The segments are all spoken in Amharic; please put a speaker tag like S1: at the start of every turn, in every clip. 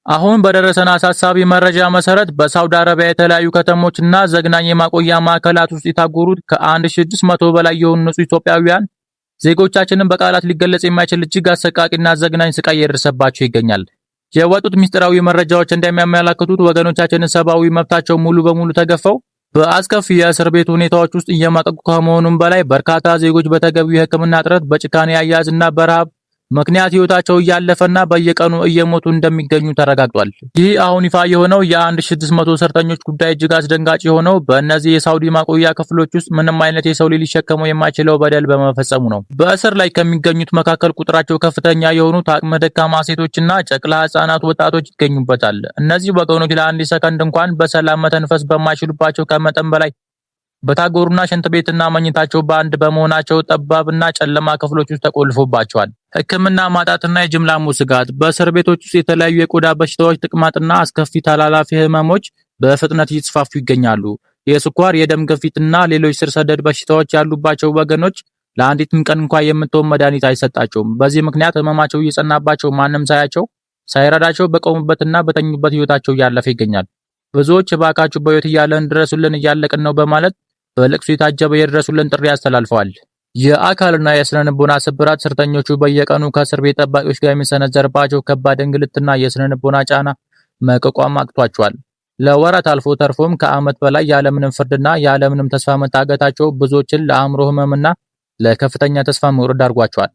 S1: አሁን በደረሰን አሳሳቢ መረጃ መሰረት በሳውዲ አረቢያ የተለያዩ ከተሞችና ዘግናኝ የማቆያ ማዕከላት ውስጥ የታጎሩት ከ1600 በላይ የሆኑ ንጹህ ኢትዮጵያውያን ዜጎቻችንን በቃላት ሊገለጽ የማይችል እጅግ አሰቃቂና ዘግናኝ ስቃይ እየደረሰባቸው ይገኛል። የወጡት ምስጢራዊ መረጃዎች እንደሚያመላክቱት ወገኖቻችንን ሰብአዊ መብታቸው ሙሉ በሙሉ ተገፈው በአስከፊ የእስር ቤት ሁኔታዎች ውስጥ እየማቀቁ ከመሆኑም በላይ በርካታ ዜጎች በተገቢው የሕክምና እጥረት፣ በጭካኔ አያያዝና በረሃብ ምክንያት ህይወታቸው እያለፈና በየቀኑ እየሞቱ እንደሚገኙ ተረጋግጧል። ይህ አሁን ይፋ የሆነው የ1600 እስረኞች ጉዳይ እጅግ አስደንጋጭ የሆነው በእነዚህ የሳውዲ ማቆያ ክፍሎች ውስጥ ምንም አይነት የሰው ልጅ ሊሸከመው የማይችለው በደል በመፈጸሙ ነው። በእስር ላይ ከሚገኙት መካከል ቁጥራቸው ከፍተኛ የሆኑት አቅመ ደካማ ሴቶችና ጨቅላ ህጻናት፣ ወጣቶች ይገኙበታል። እነዚህ ወገኖች ለአንድ ሰከንድ እንኳን በሰላም መተንፈስ በማይችሉባቸው ከመጠን በላይ በታጎሩና ሽንት ቤትና መኝታቸው በአንድ በመሆናቸው ጠባብና ጨለማ ክፍሎች ውስጥ ተቆልፎባቸዋል። ሕክምና ማጣትና የጅምላ ሞት ስጋት። በእስር ቤቶች ውስጥ የተለያዩ የቆዳ በሽታዎች፣ ተቅማጥና አስከፊ ተላላፊ ህመሞች በፍጥነት እየተስፋፉ ይገኛሉ። የስኳር፣ የደም ግፊትና ሌሎች ስር ሰደድ በሽታዎች ያሉባቸው ወገኖች ለአንዲትም ቀን እንኳ የምትሆን መድኃኒት አይሰጣቸውም። በዚህ ምክንያት ህመማቸው እየጸናባቸው ማንም ሳያቸው ሳይረዳቸው በቆሙበትና በተኙበት ህይወታቸው እያለፈ ይገኛል። ብዙዎች እባካችሁ በህይወት እያለን ድረሱልን፣ እያለቅን ነው በማለት በለቅሶ የታጀበ የድረሱልን ጥሪ አስተላልፈዋል። የአካልና የስነ ልቦና ስብራት። እስረኞቹ በየቀኑ ከእስር ቤት ጠባቂዎች ጋር የሚሰነዘርባቸው ከባድ እንግልትና የስነ ልቦና ጫና መቋቋም አቅቷቸዋል። ለወራት አልፎ ተርፎም ከዓመት በላይ ያለምንም ፍርድና ያለምንም ተስፋ መታገታቸው ብዙዎችን ለአእምሮ ህመምና ለከፍተኛ ተስፋ መውረድ ዳርጓቸዋል።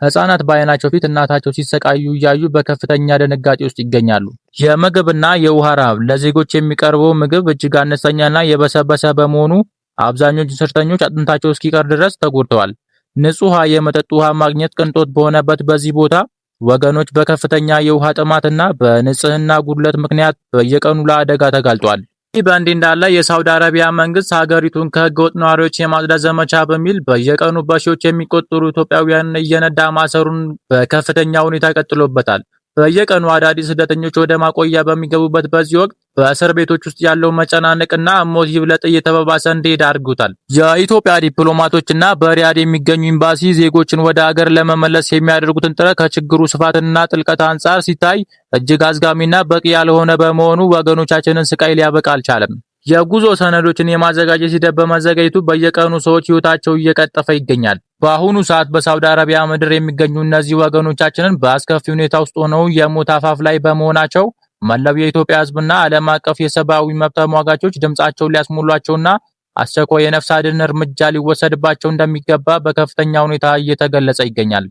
S1: ህጻናት በአይናቸው ፊት እናታቸው ሲሰቃዩ እያዩ በከፍተኛ ድንጋጤ ውስጥ ይገኛሉ። የምግብና የውሃ ረሃብ። ለዜጎች የሚቀርበው ምግብ እጅግ አነስተኛና የበሰበሰ በመሆኑ አብዛኞቹ እስረኞች አጥንታቸው እስኪቀር ድረስ ተጎድተዋል። ንጹህ የመጠጥ ውሃ ማግኘት ቅንጦት በሆነበት በዚህ ቦታ ወገኖች በከፍተኛ የውሃ ጥማትና በንጽህና ጉድለት ምክንያት በየቀኑ ለአደጋ ተጋልጧል። ይህ በእንዲህ እንዳለ የሳውዲ አረቢያ መንግስት ሀገሪቱን ከህገወጥ ነዋሪዎች የማጽዳት ዘመቻ በሚል በየቀኑ በሺዎች የሚቆጠሩ ኢትዮጵያውያንን እየነዳ ማሰሩን በከፍተኛ ሁኔታ ቀጥሎበታል። በየቀኑ አዳዲስ ስደተኞች ወደ ማቆያ በሚገቡበት በዚህ ወቅት በእስር ቤቶች ውስጥ ያለው መጨናነቅና ሞት ይብለጥ እየተባባሰ እንዲሄድ አድርጎታል። የኢትዮጵያ ዲፕሎማቶችና በሪያድ የሚገኙ ኤምባሲ ዜጎችን ወደ ሀገር ለመመለስ የሚያደርጉትን ጥረት ከችግሩ ስፋትና ጥልቀት አንጻር ሲታይ እጅግ አዝጋሚና በቂ ያልሆነ በመሆኑ ወገኖቻችንን ስቃይ ሊያበቃ አልቻለም። የጉዞ ሰነዶችን የማዘጋጀት ሂደት በመዘገየቱ በየቀኑ ሰዎች ህይወታቸው እየቀጠፈ ይገኛል። በአሁኑ ሰዓት በሳውዲ አረቢያ ምድር የሚገኙ እነዚህ ወገኖቻችንን በአስከፊ ሁኔታ ውስጥ ሆነው የሞት አፋፍ ላይ በመሆናቸው መላው የኢትዮጵያ ሕዝብና ዓለም አቀፍ የሰብአዊ መብት ተሟጋቾች ድምጻቸውን ሊያስሞሏቸውና አስቸኳይ የነፍስ አድን እርምጃ ሊወሰድባቸው እንደሚገባ በከፍተኛ ሁኔታ እየተገለጸ ይገኛል።